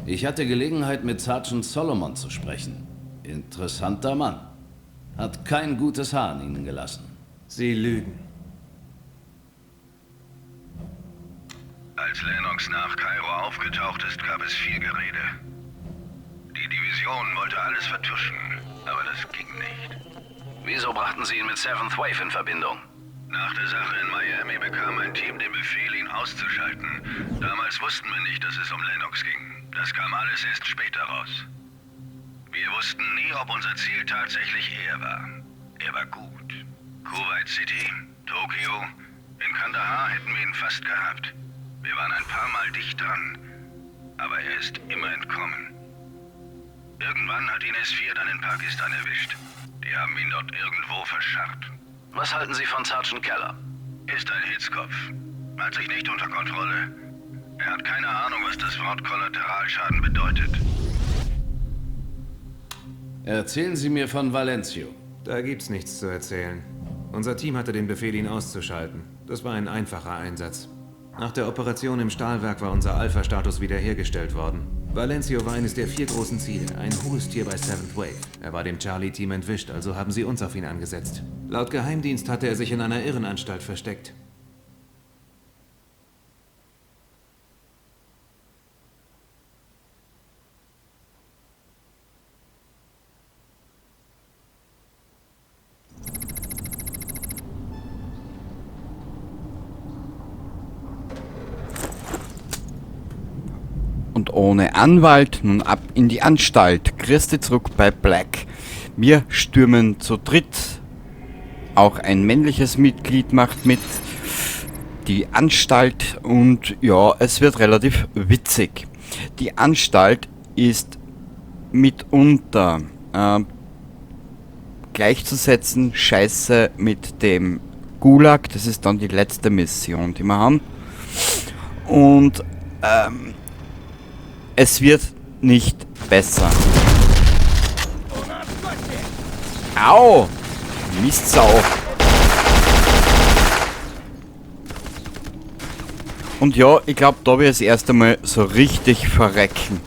Ich hatte Gelegenheit, mit Sergeant Solomon zu sprechen. Interessanter Mann. Hat kein gutes Haar an Ihnen gelassen. Sie lügen. Als Lennox nach Kairo aufgetaucht ist, gab es viel Gerede. Die Division wollte alles vertuschen, aber das ging nicht. Wieso brachten Sie ihn mit Seventh Wave in Verbindung? Nach der Sache in Miami bekam mein Team den Befehl, ihn auszuschalten. Damals wussten wir nicht, dass es um Lennox ging. Das kam alles erst später raus. Wir wussten nie, ob unser Ziel tatsächlich er war. Er war gut. Kuwait City, Tokio, in Kandahar hätten wir ihn fast gehabt. Wir waren ein paar Mal dicht dran. Aber er ist immer entkommen. Irgendwann hat ihn S4 dann in Pakistan erwischt. Die haben ihn dort irgendwo verscharrt. Was halten Sie von Sergeant Keller? Ist ein Hitzkopf. Hat sich nicht unter Kontrolle. Er hat keine Ahnung, was das Wort Kollateralschaden bedeutet. Erzählen Sie mir von Valencio. Da gibt's nichts zu erzählen. Unser Team hatte den Befehl, ihn auszuschalten. Das war ein einfacher Einsatz. Nach der Operation im Stahlwerk war unser Alpha-Status wiederhergestellt worden. Valencio war eines der 4 großen Ziele, ein hohes Tier bei Seventh Wave. Er war dem Charlie-Team entwischt, also haben sie uns auf ihn angesetzt. Laut Geheimdienst hatte er sich in einer Irrenanstalt versteckt. Und ohne Anwalt nun ab in die Anstalt. Christi zurück bei Black. Wir stürmen zu dritt. Auch ein männliches Mitglied macht mit. Die Anstalt und ja, es wird relativ witzig. Die Anstalt ist mitunter gleichzusetzen, scheiße mit dem Gulag. Das ist dann die letzte Mission, die wir haben. Und es wird nicht besser. Au! Mistsau! Und ja, ich glaub, da wird es erst einmal so richtig verrecken.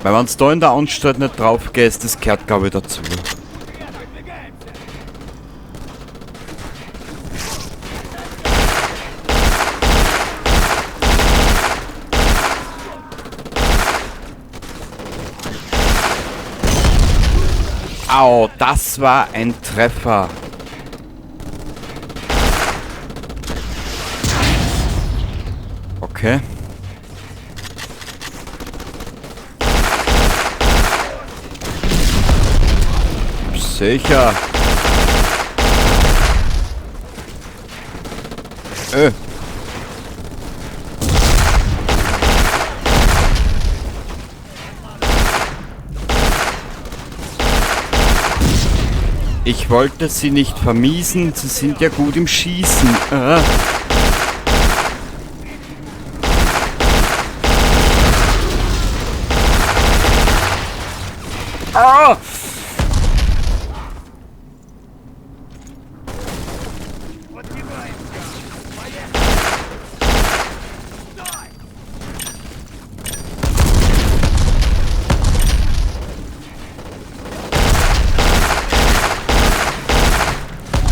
Weil wenn's da in der Anstalt nicht drauf gehst, das gehört glaub ich dazu. Au, das war ein Treffer. Okay. Sicher. Ich wollte sie nicht vermiesen, sie sind ja gut im Schießen. Ah!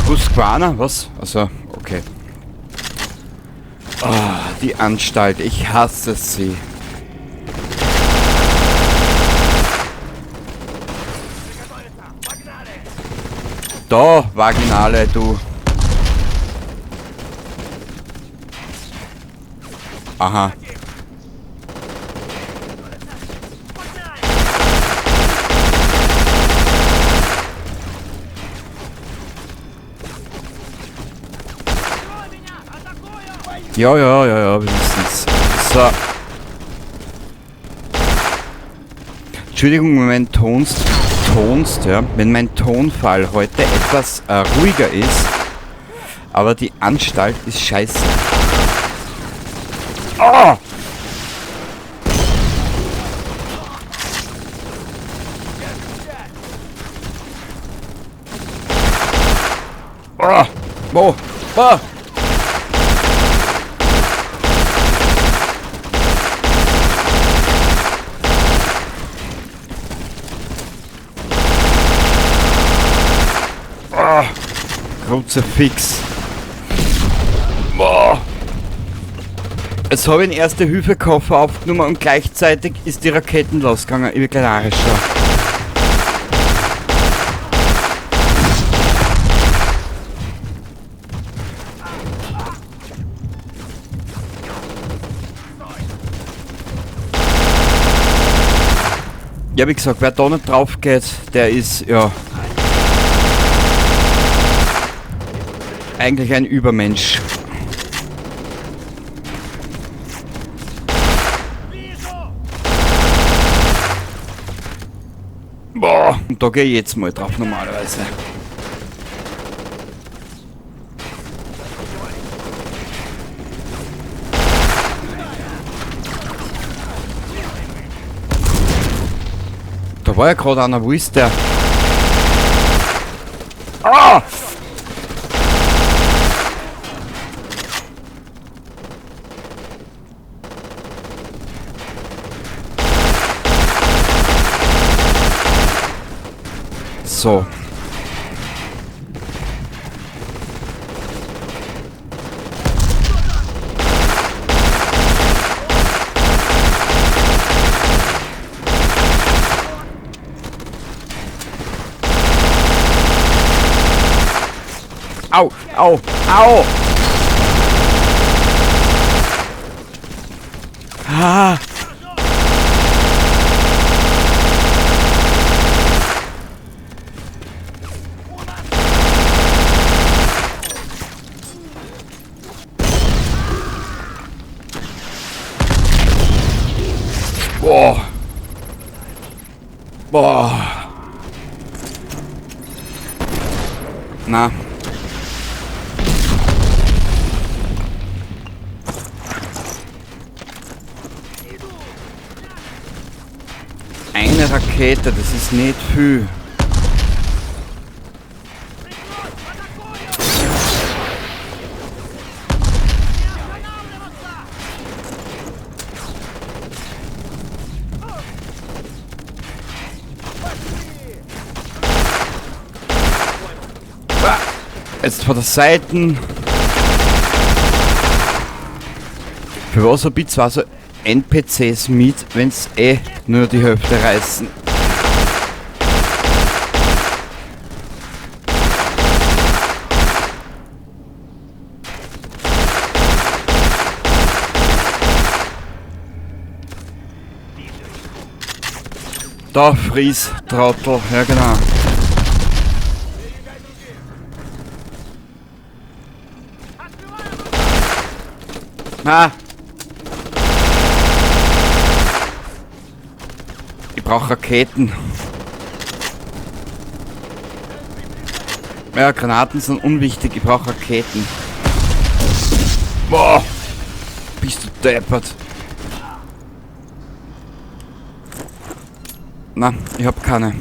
Husqvarna, was? Also, okay. Oh, die Anstalt, ich hasse sie. Da, Vaginale, du. Aha. Ja, ja, ja, ja, wir wissen's. So. Entschuldigung, wenn mein Tonst, ja, wenn mein Tonfall heute etwas ruhiger ist, aber die Anstalt ist scheiße. Oh! Oh! Wo? Wo? Ah, Kruzifix. Boah. Jetzt habe ich den Erste-Hilfe-Koffer aufgenommen und gleichzeitig ist die Raketen losgegangen. Ich bin gleich narrisch schon. Ja, wie gesagt, wer da nicht drauf geht, der ist, ja, eigentlich ein Übermensch. Boah, und da gehe ich jetzt mal drauf normalerweise. Da war ja gerade einer, wo ist der? Ah! So. Au, au, au! Ah! Boah. Boah. Na. Eine Rakete, das ist nicht viel. Jetzt von der Seite. Für was hab ich zwar so NPCs mit, wenn's eh nur die Hälfte reißen. Da, Fries, Trottel, ja genau. Ah. Ich brauche Raketen. Ja, Granaten sind unwichtig. Ich brauche Raketen. Boah. Bist du deppert. Na, ich hab keine.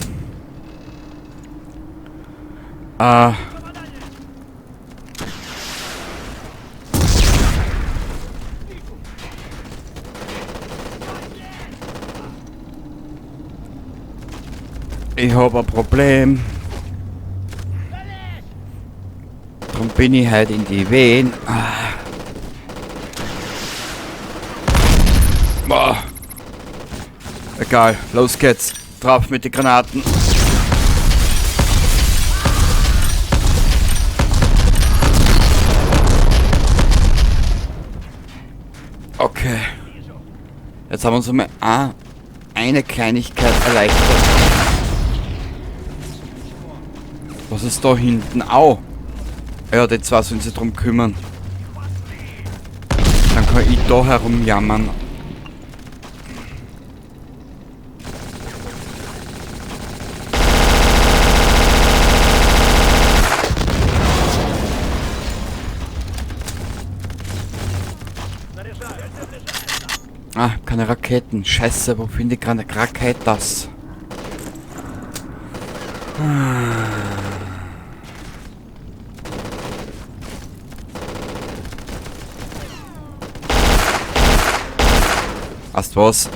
Ich hab ein Problem. Darum bin ich heute in die Wehen. Ah. Boah. Egal, los geht's. Drauf mit den Granaten. Okay. Jetzt haben wir uns einmal eine Kleinigkeit erleichtert. Was ist da hinten? Au! Ja, die zwei sollen sich drum kümmern. Dann kann ich da herumjammern. Ah, keine Raketen. Scheiße, wo finde ich gerade Raketas? Weißt was?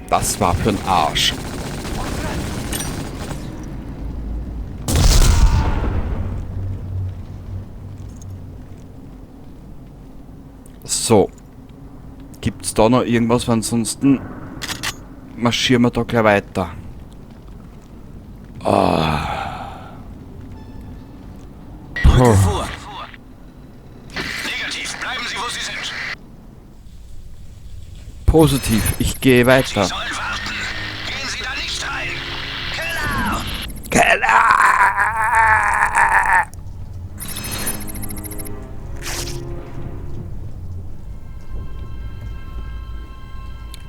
Das war für ein Arsch. So. Gibt's da noch irgendwas? Weil ansonsten marschieren wir da gleich weiter. Rücke vor. Negativ, bleiben Sie, wo Sie sind. Positiv, ich gehe weiter. Sie sollen warten. Gehen Sie da nicht rein. Keller! Keller!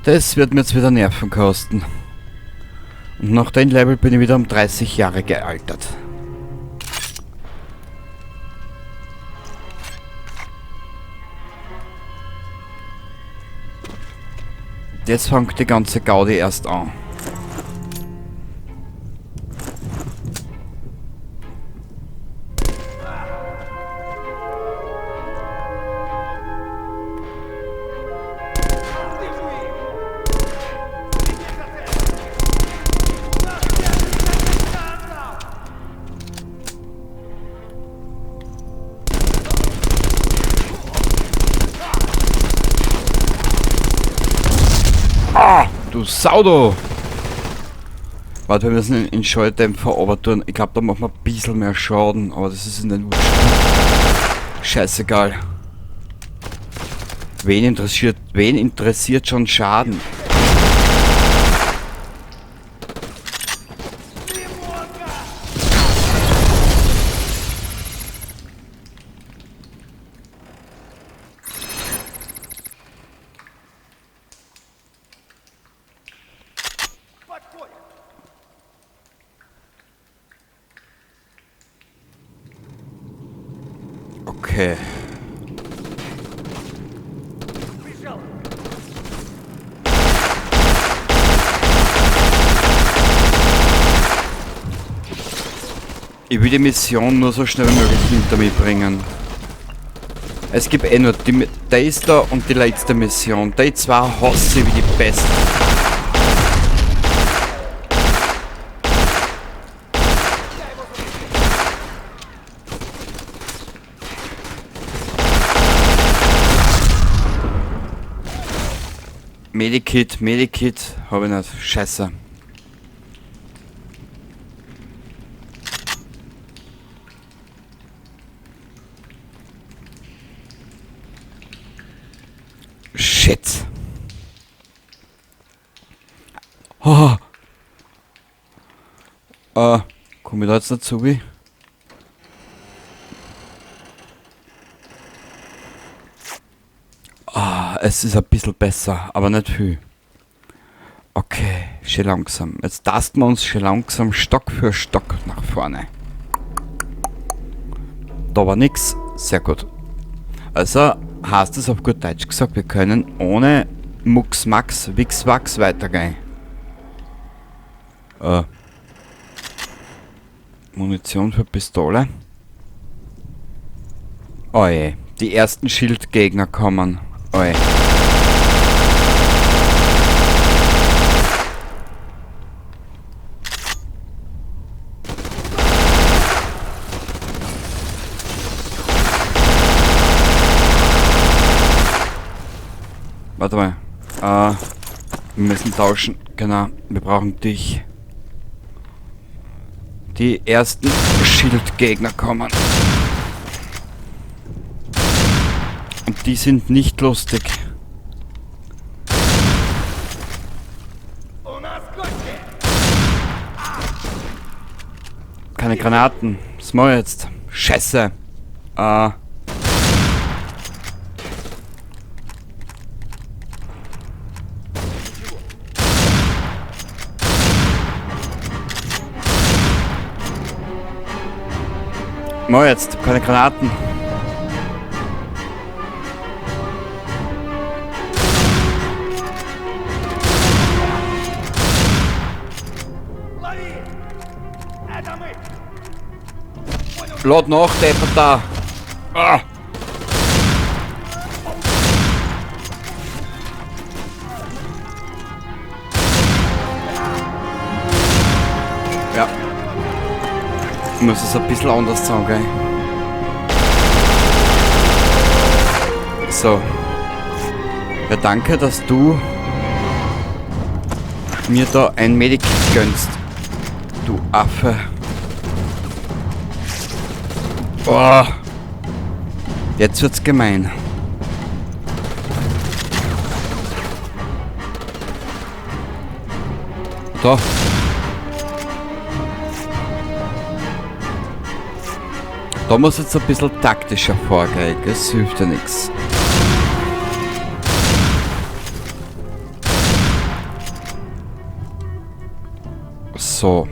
Das wird mir jetzt wieder Nerven kosten. Und nach dem Level bin ich wieder um 30 Jahre gealtert. Jetzt fängt die ganze Gaudi erst an. Ah, du Sau, du! Warte, wir müssen den Schalldämpfer runter tun. Ich glaub, da machen wir ein bisschen mehr Schaden, aber das ist in den Wurscht. Scheißegal. Wen interessiert schon Schaden? Okay. Ich will die Mission nur so schnell wie möglich hinter mich bringen. Es gibt eh nur die da und die letzte Mission. Die zwei hasse ich wie die Pest. Medikit, Medikit, hab ich nicht. Scheiße. Shit. Oh. Komm ich da jetzt dazu, wie? Ah, es ist ein bisschen besser, aber nicht viel. Okay, schön langsam. Jetzt tasten wir uns schön langsam Stock für Stock nach vorne. Da war nix. Sehr gut. Also heißt es auf gut Deutsch gesagt, wir können ohne Mucks, Max, Wix, Wachs weitergehen. Munition für Pistole. Oh je, die ersten Schildgegner kommen. Oi. Warte mal. Wir müssen tauschen. Genau, wir brauchen dich. Die ersten Schildgegner kommen. Und die sind nicht lustig. Keine Granaten. Was mach ich jetzt? Scheiße. Mach jetzt, keine Granaten. Lad nach, Deppert da. Ah. Ja. Ich muss es ein bisschen anders sagen, gell? So. Ja, danke, dass du mir da ein Medikit gönnst. Du Affe. Oh. Jetzt wird's gemein. Da. Da muss jetzt ein bisschen taktischer vorgehen, das hilft ja nichts. So.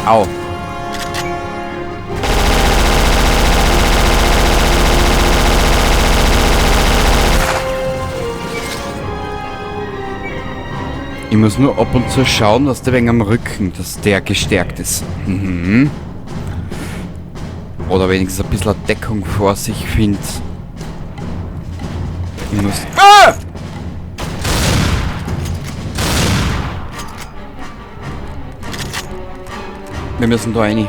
Au. Ich muss nur ab und zu schauen, dass der wegen am Rücken, dass der gestärkt ist. Mhm. Oder wenigstens ein bisschen Deckung vor sich findet. Ich muss... Ah! Wir müssen da rein.